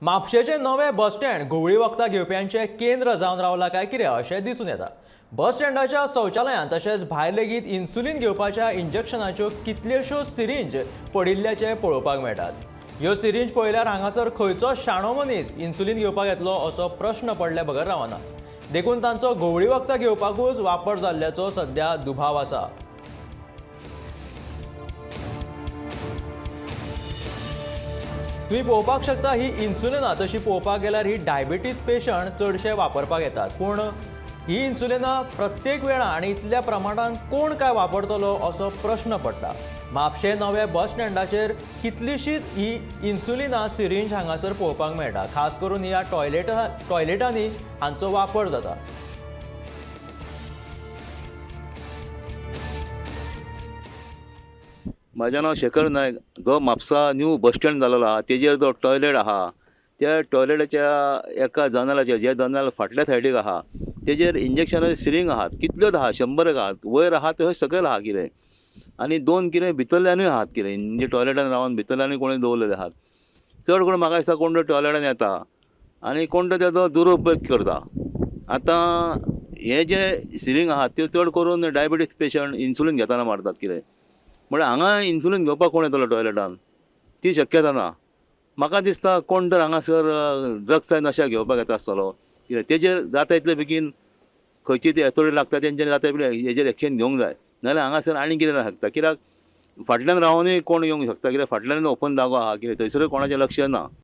म्हापशेचें नवें bus stand घुंवळी वखदां घेवप्यांचें केंद्र जावन रावलां काय कितें अशें दिसून येता. बस स्टँडाच्या शौचालयांत तशेंच भायर लेगीत इन्सुलीन घेवपाच्या इंजेक्शनाच्यो कितल्योश्यो सिरिंज पडिल्ल्याचें पळोवपाक मेळटात. ह्यो सिरिंज पळयल्यार हांगासर खंयचो शाणो मनीस इन्सुलीन घेवपाक येतलो असो प्रश्न पडले बगर रावना. देखून तांचो घुंवळी वखदां घेवपाकूच वापर जाल्ल्याचो सध्या दुबाव आसा. तुम्ही पळोवपाक शकता ही इन्सुलिना तशी पळोवपाक गेल्यार ही डायबिटीज पेशंट चडशे वापरपाक येतात, पूण ही इन्सुलिना प्रत्येक वेळा आनी इतल्या प्रमाणान कोण काय वापरतलो असो प्रश्न पडटा. म्हापशें नव्या बस स्टँडाचेर कितलीशीच ही इन्सुलिना सिरिंज हांगासर पळोवपाक मेळटा. खास करून ह्या टॉयलेटांनी हांचो वापर जाता. म्हाजें नांव शेखर नायक. जो म्हापसा न्यू बस स्टँड जाल्लो आहा तेजेर जो टॉयलेट आहा त्या टॉयलेटाच्या एका जनेलाचेर, जे जनेल फाटल्या सायडीक आहा तेजेर इंजेक्शनाचे सिरींग आहात, कितल्योच आहा, 100 आहात, वयर आहा थंय सकयल आहा कितें, आनी 2 कितें भितरल्यानूय आहात कितें, म्हणजे टॉयलेटान रावन भितरल्यानूय कोणी दवरलेले आहात. चड करून म्हाका दिसता कोण तो टॉयलेटान येता आनी कोण तो तेजो दुरुपयोग करता. आतां हे जे सिरींग आहात त्यो चड करून डायबिटीज पेशंट इन्सुलीन घेतना मारतात कितें, म्हळ्यार हांगा इन्सुलीन घेवपाक कोण येतलो टॉयलेटान, ती शक्यता ना. म्हाका दिसता कोण तर हांगासर ड्रग्सा नशा घेवपाक येता आसतलो कितें, तेजेर जाता इतले बेगीन खंयची ती एथोरिटी लागता तेंच्यानी जाता इतले हेजेर एक्शन घेवंक जाय, नाजाल्यार हांगासर आनी कितें जावंक शकता. कित्याक फाटल्यान रावनूय कोण येवंक शकता, कित्याक फाटल्यान ओपन जागो आहा कितें, थंयसरूय कोणाचें लक्ष ना.